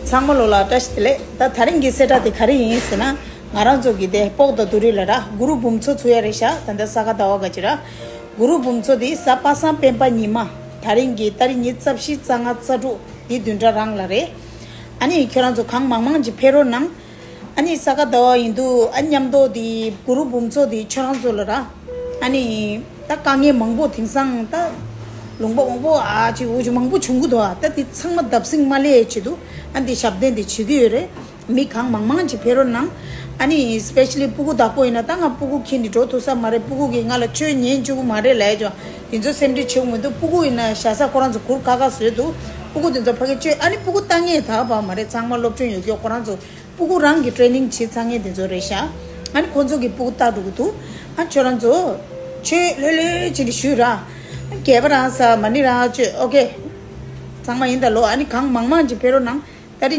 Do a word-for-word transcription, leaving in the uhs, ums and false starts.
ཚང་མ་ལོ་ལ་བཀྲ་ཤིས་བདེ་ལེགས། ད་དེ་རིང་གི་གསལ་བསྒྲགས་དེ་ག་རེ་ཡིན་ཟེར་ན། ང་རང་ཚོ་གི་དེ་སྤོག་དང་དུ་རི་ལ་ར་གུ་རུ་འབུམ་ཚོགས་ཚུགས་ཡ་རེད་ཤག་ད་ལྟ་ས་ག་ཟླ་བ་ག་ཅི་ར། གུ་རུ་འབུམ་ཚོགས་དེ་གཟའ་པ་སངས་སྤེན་པ་ཉི་མ། དེ་རིང་གི་ཏ་རིག་ཉི་ཤུ་བཞི་རྩ་ལྔ་རྩ་དྲུག་དེ་བདུན་ཕྲག་རང་ལ་རེད། ཨ་ནི་ཁྱོད་རང་ཚོ་གང་མང་མང་ཅིག་ཕེབས་རོགས་གནང་། ཨ་ནི་ས་ག་ཟླ་བ་ཡིན་དུས་ཨ་མཉམ་དུ་དེ་གུ་རུ་འབུམ་ཚོགས་དེ་ཁྱོད་རང་ཚོ་ལ་ར། ཨ་ནི་ད་དཀའ་ངལ་མང་པོ་དེང་སང་ད་ལུང་པ་མང་པོ་ཨ་ཅིག་འུ་ཅིག་མང་པོ་བྱུང་གི་འདུག་ཨ་ད་དེ་ཚང་མ་བརྡབ་གསིག་མ་ལས་ཆེད་དུ་ཨ་འདི་ཞབས་བརྟན་དེ་བྱེད་ཀྱི་ཡོད་རེད། མི་གང་མང་མང་ཅིག་ཕེབས་རོགས་གནང་། ཨ་ནི་སི་པེ་ཤ་ལི་སྤུ་གུ་བདག་པོ་ཡིན་ན་ད་ང་སྤུ་གུ་ཁྱེར་ནས་འགྲོ་ཐུབ་ས་མ་རེད། སྤུ་གུ་གིས་ང་ལ་ཆོས་ཉན་བཅུག་གི་མ་རེད་ལབ་ཡ་ཅོ། དེ་ཚོ་སེམས་ཁྲལ་བྱེད་དགོས་མི་འདུག་སྤུ་གུ་ཡིན་ན་བཞག་ས་ཁོ་རང་ཚོ་གུར་ཁ་ཁ་བཟོས་འདུག་སྤུ་གུ་དེ་ཚོ་ཕ་གི་ཆོས་ཨ་ནི་སྤུ་གུ་ལྟ་ངན་ད་བ་མ་རེད། ཚང་མ་སློབ་སྦྱོང་ཡོད་རྒྱུ་ཁོ་རང་ཚོ་སྤུ་གུ་རང་གི་ཊེ་ནིང་བྱེད་ཚར་མཁན་དེ་ཚོ་རེད་ཤག་ཨ་ནི་ཁོ་ཚོ་གི་སྤུ་གུ་ལྟ་འགྲོ་གི་འདུག་ཨ་ཁྱོད་རང་ཚོ་ཆོས་ལྷོད་ལྷོད་བྱེད་ནས་བཞུགས་ར། སྐྱེས་པ་རང་ས་མ་ཎི་རང་ཆོས་ཨོ་ཀེ། ཚང་མ་ཡིན་ད་ལོ། ཨ་ནི་གང་མང་མང་ཅིག་ཕེབས་རོགས་གནང་།